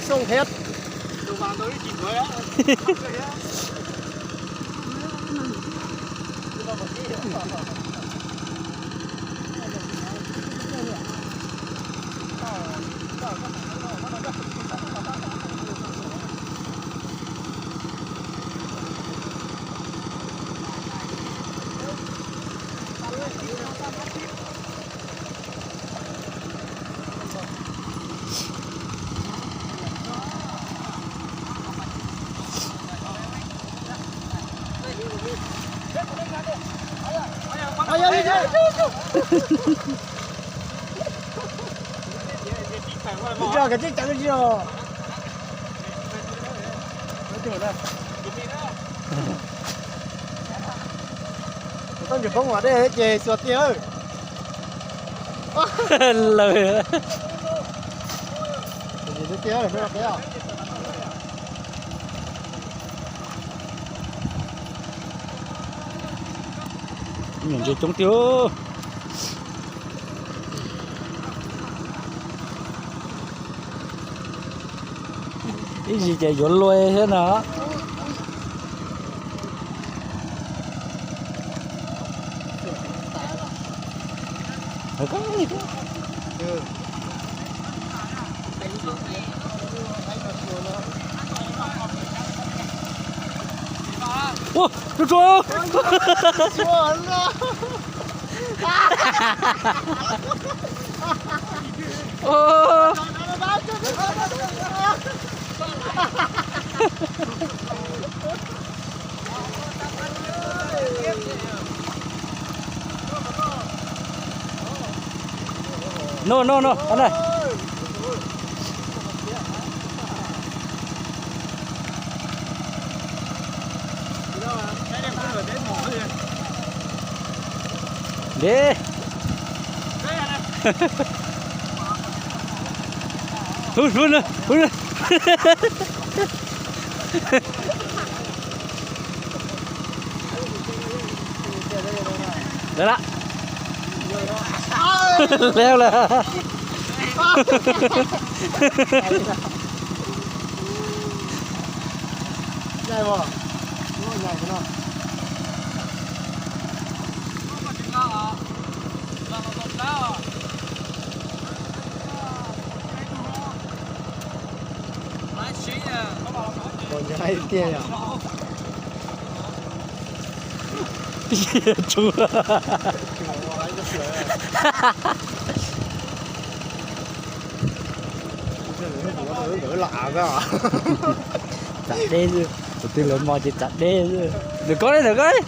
Xoo thiab. Toj ntses poob ua dej ces xuas tiag. Lawm. Nyuam ntses coob tiag. Ib zis ces yuav luag thiab no. Ua, tsuag tsuag. No, no, no, no. Dej. Lawm lawm. Lawm lawm. Tiag yom. Tsuag. Txav deb xwb, tus twg lawv mos ces txav deb xwb. Ntawm koj li, ntawm koj li.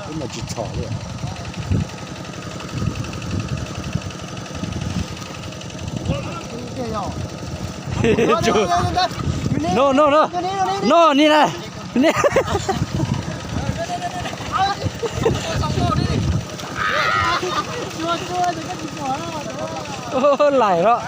Ib yam tsis txhom li. No, no, no. No, ni na. Laim los.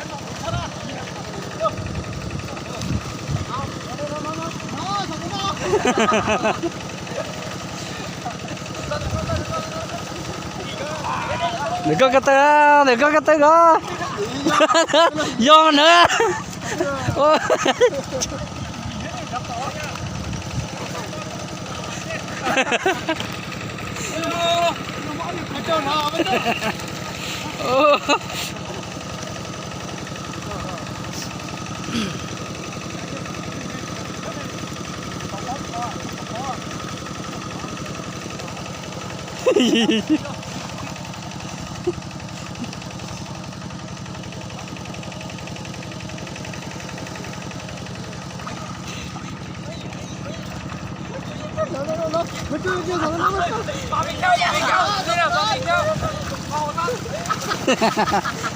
Ntawm koj ko taw, ntawm koj ko taw ko. Yog na.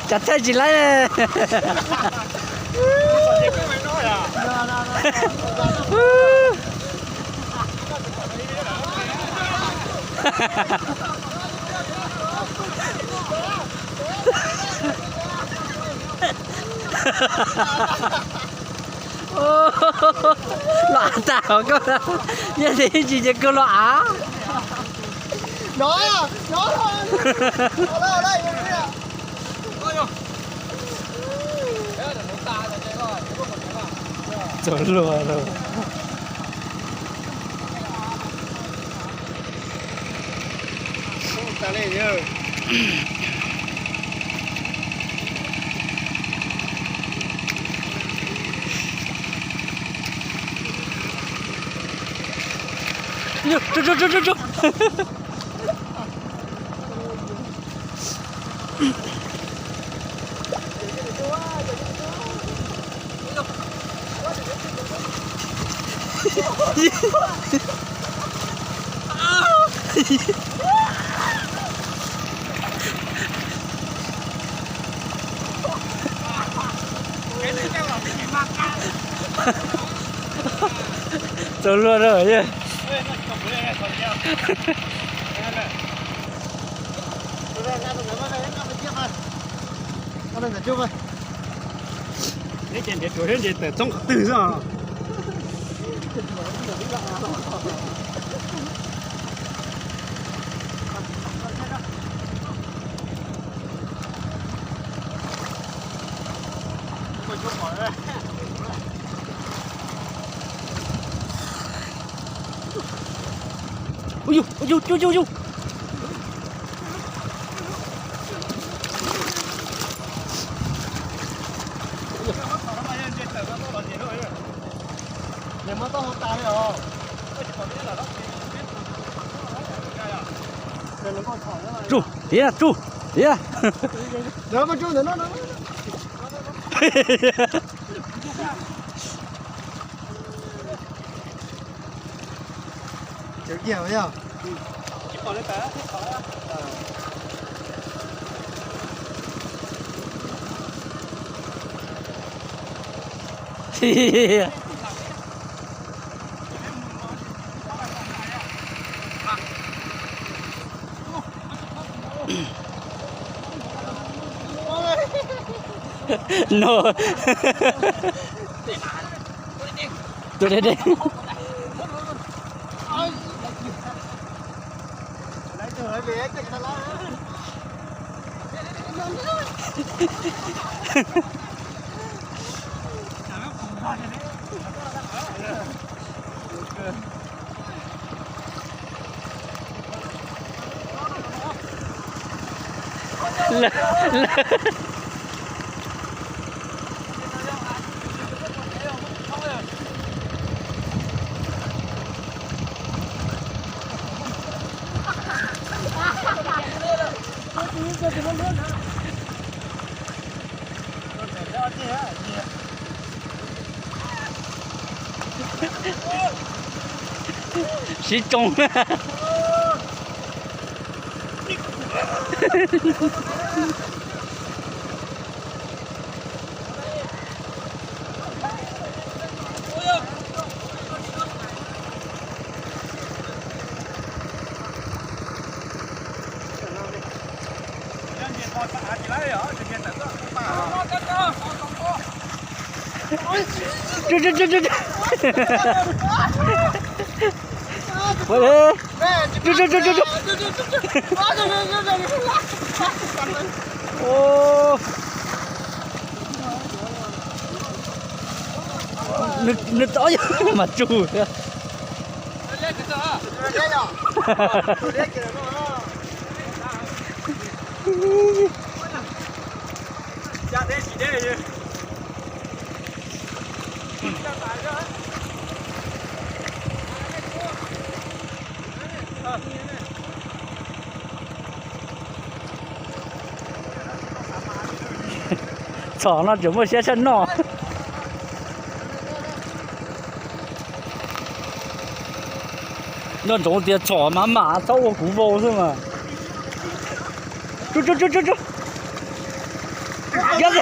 Cas thaij tsis laib. Los av tag hov koj, yog tias tsis ces koj los av. Txog luag lawm. Txog luag lawm. Neb ces nrhiav tsuav thiab nce tawm txoob qhov twg xwb. Ua yug, ua yug, yug, yug, yug. Tsuj tiag, tsuj tiag. No. Tus deb deb. Sib tsoo. Nws tau mas tsuj. Txhom no tseem muaj siab tshaj noj. Nco ntsoov tias txhom mas mam txhob ua kuv vau xwb mas. Tsuj, tsuj, tsuj, tsuj, tsuj. Yog.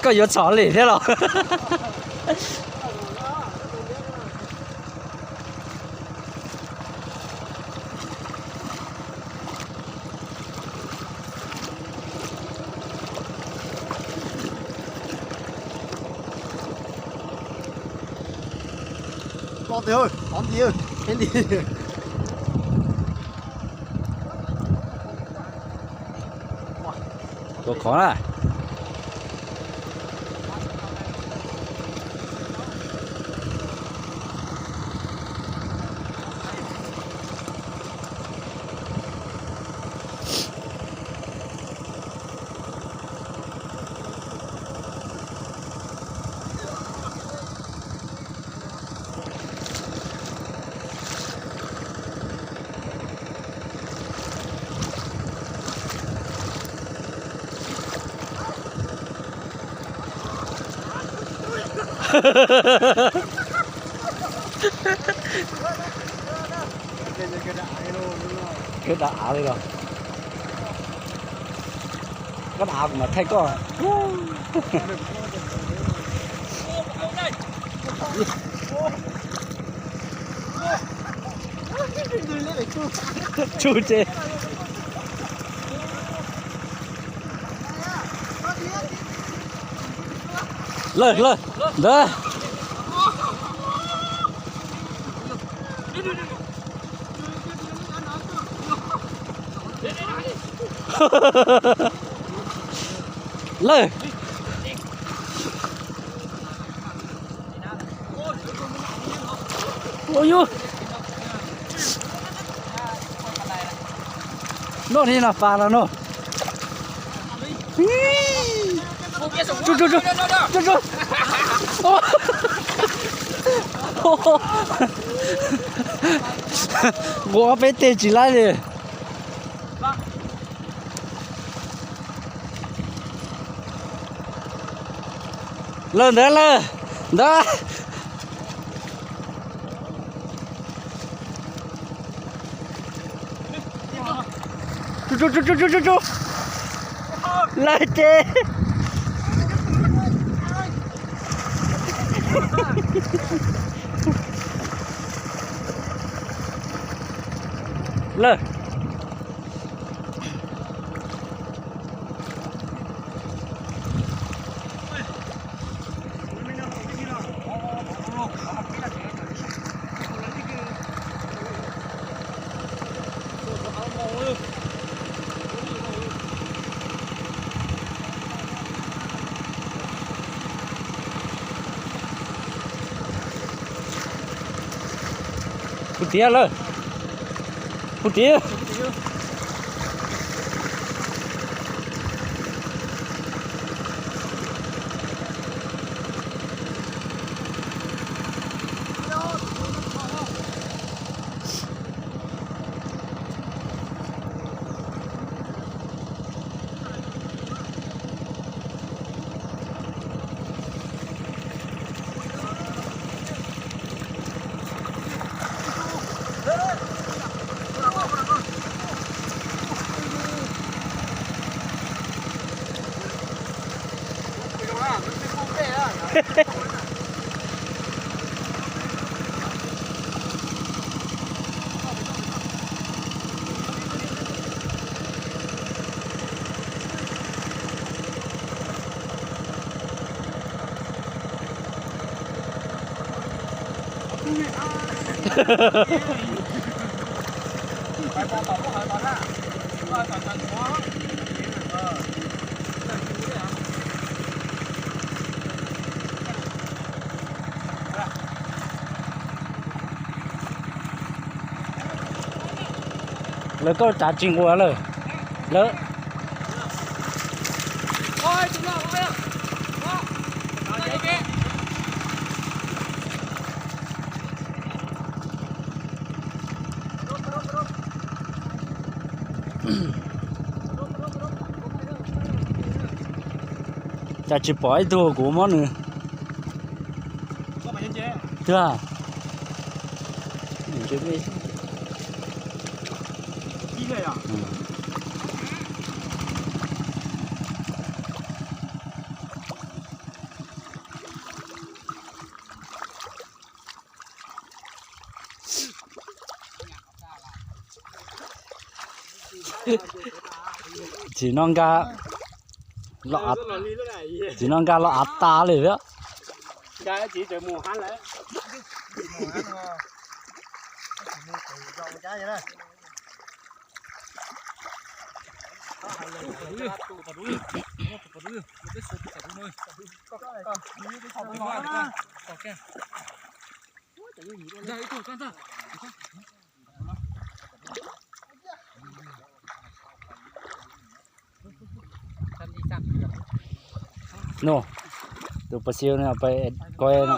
Koj yuav txhom li thiab los? Lo tiag, tov nti, peb nti. Tua khov na. Kawg da av li los. Koj da av kuv mam thaij koj. Tsuj tse. Lawm lawm ntawd. Lawm. Ua yus. Noj li no pas los no. Tsu, tsu, tsu, tsu, tsu. Nquas peb teg tsis laib li. Lawm ntawd lawm ntawd. Tsu, tsu, tsu, tsu, tsu, tsu. Lawm ces. Lawm. Puag tiag lawm. Puag tiag. Lawv koj tsav tsis nquas lawm. Lawv cas tsis pom ib tug kuv muab nws. Twg? Tsis no nkag los, tsis no nkag los av tas li thiab. No, tus pas xi no pais koj no.